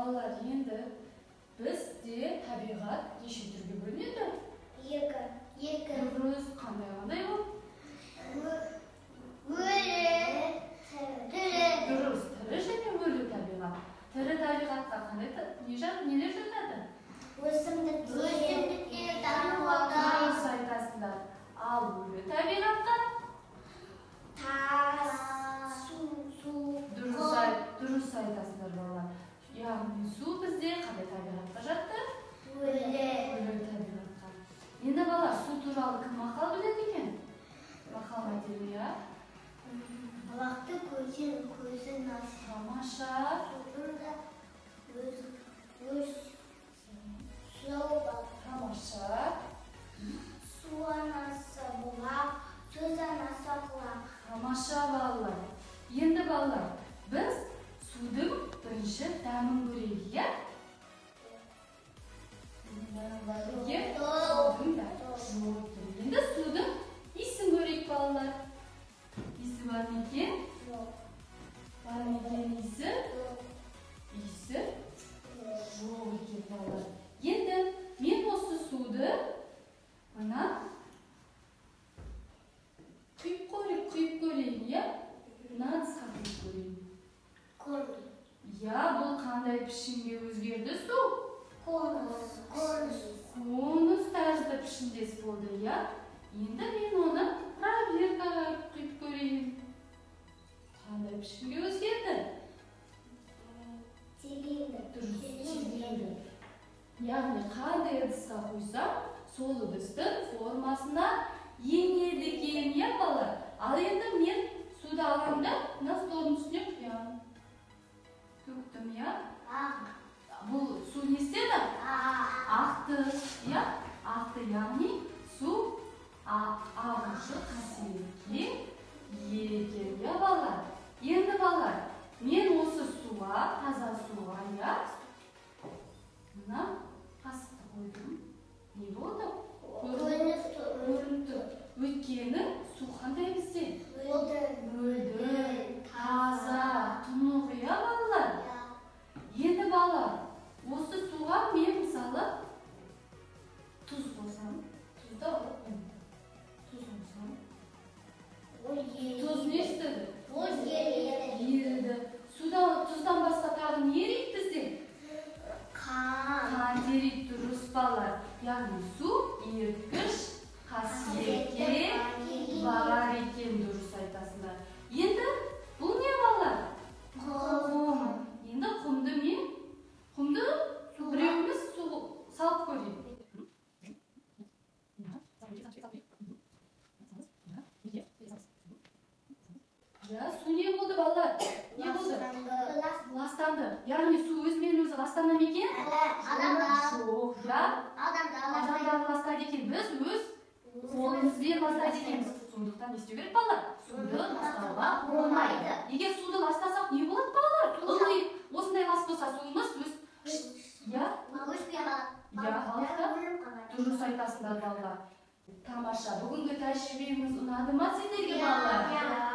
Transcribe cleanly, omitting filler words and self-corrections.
Балалар, енді бізде табиғат неше түрге бөлінеді? Екі. Дұрыс, қандай-қандай ол? Өлі, тірі. Дұрыс, тірі және өлі табиғат. Тірі табиғатқа қандай нелер жатады? Өсімдіктер, жануарлар. Дұрыс айтасыңдар. Ал өлі табиғатқа? Тас, су. Дұрыс айтасыңдар, балалар. Яғни су бізде қандай табиғатқа жатты? Өлі. Өлі табиғатқа. Енді балалар, су туралы кім мақал біледі екен? Мақал айтайын, иә? Бұлақты көзін көзін ашар. Тамаша. Судың да өз суы бар. Тамаша. Су анасы бұлақ, сөз анасы құлақ. Тамаша, балалар. Енді балалар, біз судың бірінші дәмін көрейік, иә? Судың дәмі жоқ екен. Енді судың иісін көрейік, балалар. Иісі бар ма екен? Жоқ. Бар ма екен иісі? Жоқ. Иісі жоқ екен, балалар. Енді мен осы суды мына құйып көрейін, иә? Мына ыдысқа құйып көрейін. Конус. Иә, бұл қандай пішінге өзгерді су? Конус. Конус тәрізді пішіндес болды, иә? Енді мен оны пробиркаға құйып көрейін. Қандай пішінге өзгерді? Цилиндр. Дұрыс, цилиндр. Яғни қандай ыдысқа құйсам, сол ыдыстың формасына енеді екен, иә, балалар? Ал енді мен суды аламын да, мына столдың үстіне құямын. Төктім, иә? Ақ. Бұл су не істеді? Ақ. Ақты, иә? Ақты, яғни су ағушы қасиетке ие екен, иә, балалар? Енді балалар, мен осы суға, таза суға, иә, мына қасықты қойдым. Не болды? Көрініп тұр. Өйткені су қандай бізде? Мөлдір. Мөлдір, таза, тұнық, иә, балалар? Енді балалар, осы суға мен мысалы тұз қосам, тұзды алып қойдым. Тұз қосам. Тұз не істеді? Еріді. Тұздан басқа тағы не ериді бізде? Қан. Қан ериді, дұрыс, балалар. Яғни су еріткіш қасиетке бар екен, дұрыс айтасыңдар. Енді бұл не, балалар? Құм. Енді құмды мен, құмды біреуіміз су салып көрейік. Иә, су не болды, балалар? Не болды? Ластанды. Яғни су өзімен өзі ластана ма екен? Адамдар. Жоқ, иә? Адамдар ластайды екен. Біз өз қолымызбен ластайды екенбіз. Сондықтан не істеу керек, балалар? Суды ластауға болмайды. Егер суды ластасақ, не болады, балалар? Ылғи осындай лас болса, суымыз өз... Иә? Иә, халықта дұрыс айтасыңдар, балалар. Тамаша. Бүгінгі тәжірибеміз ұнады ма сендерге, балалар?